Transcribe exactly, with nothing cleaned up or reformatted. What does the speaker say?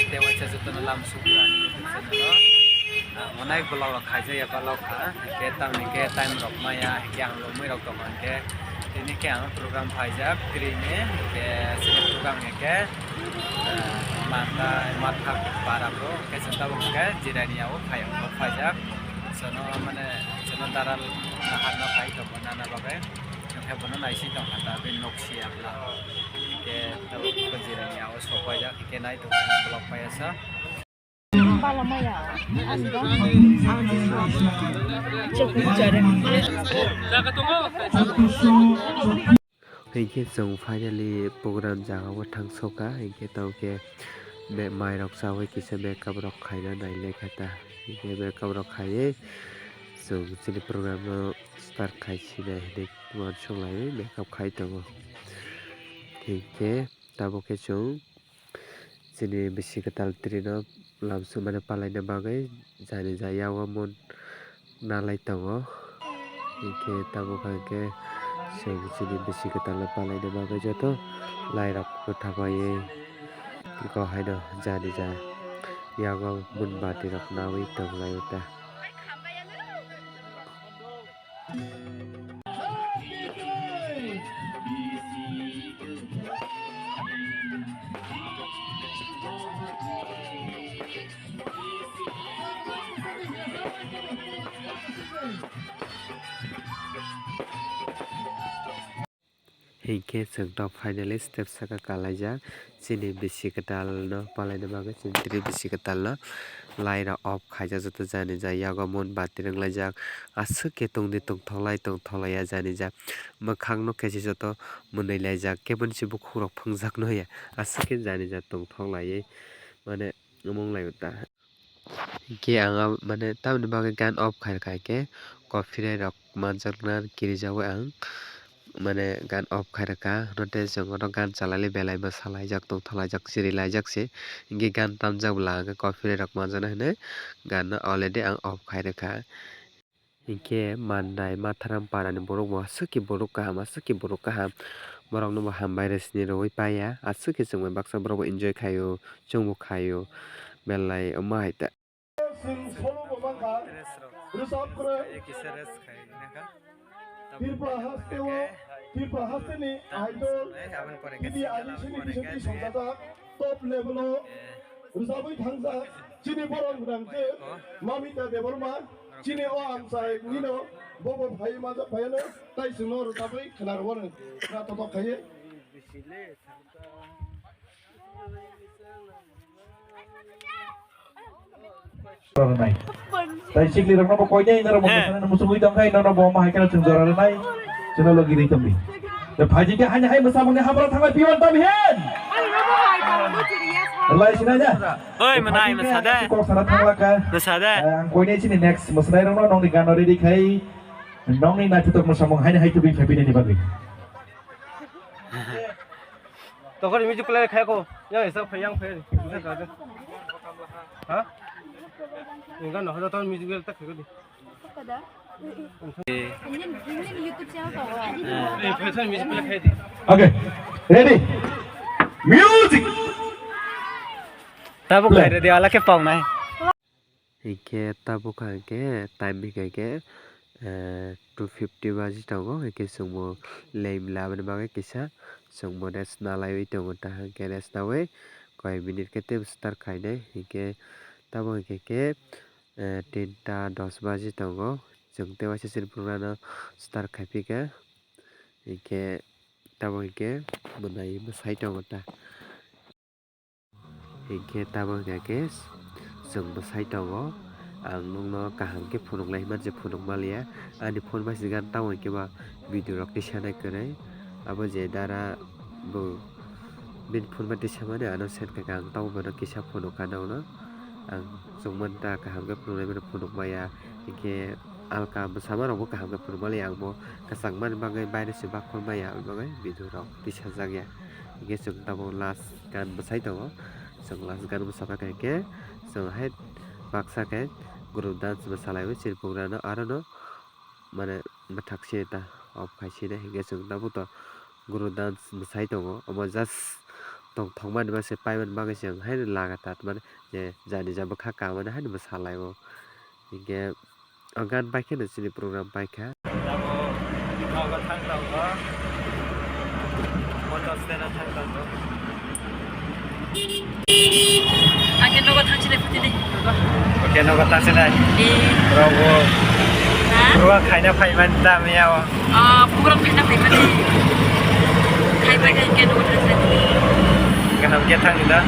Tei waisa jotono lam sukha ani YouTube channel o. Ah, onek vlog rok khaijak ya vlog kha. Hwnkhe tamni khe time rok maya, hwnkhe ang lomwi rok tongo hwnkhe. Tini khe ang program phaijak, twi ni, hwnkhe chini program hwnkhe, ah, mata, matha para bro, hwnkhe chwng tabuk hwnkhe jirani yago phai-, phaijak. Chwngno mane, chwngno daral naharno phai tongo nana bagwi. Hwnkhe bono naising tongkha ta, bini nok si ya bla. Hwnkhe tabuk jirani yago sok phaijak, hwnkhe nai tongo vlog phaiya sa. Hinkhe chwng finally program jagao thangsoka, hinkhe tamo khe be-, mairok chaui kisa makeup rok khaina nai lekha ta. Hinkhe makeup rok khaiwi chwng chini program no start khai sinai hinwi uansuk laiwi makeup khai tongo. Hinkhe tabuk khe chwng chini bisi kwtal trino lamsukmani palaina bagwi jani ja yago mun nalai tongo. Hinkhe tabuk hinkhe chwng chini bisi kwtalno palaina bagwi joto lairok kwtha paiwi go haino jani ja yago mun bati rok nawi tonglaio ta. Hinkhe chwng tok finally step saka kalaijak. Chini bisi kwtalno palaina bagwi chini tini bisi kwtalno light rok off khaijak joto jani ja yago mun bati rwnglaijak. Aswk khe tongdi tongthoklai tongthoklaiya jani ja mwkhangno khe se joto mwnwi laijak keboni se bukhuk rok phungjak no ya aswk khe jani ja tongthoklaiwi mane wngmung laio ta. Hinkhe ang a mane tamoni bagwi gan off khairokha hinkhe copyright rok manjakna kirijaui ang mane gan off khairokha, hwnkhe chwng oro gan chalaile belai bwsalaijak tongthokjak chirilaijak se, hinkhe gan tamjak bwla hinkhe copyright rok manjaknai hinwi gan no already ang off khairokha. Hinkhe Mandai Matharam parani borok bo aswk khe borok kaham, aswk khe borok kaham. Borokno bo hambai rw sini rwui paiya, aswk khe chwng bai baksa borok bo enjoy khaio, chwngbo khaio, belai omo hai ta. Chwng solo bo mankha, rwchap kwrwi. Tripura hasteo, Tripura hasteni idol, T V adisini bisingtwi songjajak, top level o rwchabwi thangjak, chini borok rang khe Mamita Debbarma, chini o amchai nino bobo phai majak phaiano, tai chwngno rwchabwi khwna rwmani khwna totok khaiwi. Rwnai. Tai sikli rokno bo koinai norok bo kwchangni muchungwi tongkha, ino no bo ma hai kheno chwng jora rwnai. Chwngno logi ri tongdi. Da phaji khe haini hai mwsamungni habra thanglai piwan tam hen. Lai sinai da. Oi, mwnai, mwsa de. Kok sana thanglaka. Mwsa de. Eh, ang koinai chini next mwsnai rokno nongni gano ready khai. Nongni naithotok mwsamung haini hai tubui khai pinani bagwi. Tokoni music play khai ko. Yang isa phai yang phai. Isa ka de. Ha? Enggak noh, ada tahun music play tak khai ko di. Kada? Ini, ini YouTube channel tau. Eh, phai music play khai di. Okay. Ready? Music. Tabuk play. Khai ready ala ke pong nai. Hinkhe tabuk kha hinkhe time hinkhe, eh, two fifty baji tongo, hinkhe chwngbo lem labani bagwi kisa chwngbo rest nalaiwi tongo ta, hinkhe rest naui koi minute khe teibo start khainai, hinkhe tabuk hinkhe khe, eh, tinta dos baji tongo, chwng tei waisa chini program no start khaiphikha, hinkhe tabuk hinkhe mwnai bwsai tongo ta. Hinkhe tabuk hinkhe chwng bwsai tongo, ang nukno kaham khe phunuknai hwnba se phunukma liya. Ani phone bai se gan tabuk hinkhe ba video rok tisanai kwrwi. Abo je dara bo bini phone bai tisamani ano send khaikha, ang tabuk bono kisa phunukha nokno. Ang chwngmani ta kaham khe phunuknai bono phunukmaya. Hinkhe alka bwsama rokbo kaham khe phunukma liya, ang bo kwchangmani bagwi baire se bakhormaya, aboni bagwi video rok tisajakya. Hinkhe chwng tabuk last gan bwsai tongo. Chwng last gan bwsa paikha hinkhe chwng hai baksa khe group dance bwsalaiwi chini program no arono mane bwthak sini ta off khai sini hinkhe chwng tabuk to group dance bwsai tongo. Omo just Tong thokmani bagwi se paimani bagwi se ang haino lagatar mane je jani ja bwkha kamani haino bwsa laio. Hinkhe o gan bai kheno chini program paikha. Tamo nogo thang tongo. Motor stand-o thang tongo. Ang khe nogo thang sinai phuti di. Oke, nogo thang sinai. Eh. Rogo. Ha? Ruwa khaina phaimani tamo yao. Ah, program khaina phaimani. Khai bai khai khe nogo thang sinai phuti. Kaham khe thang da.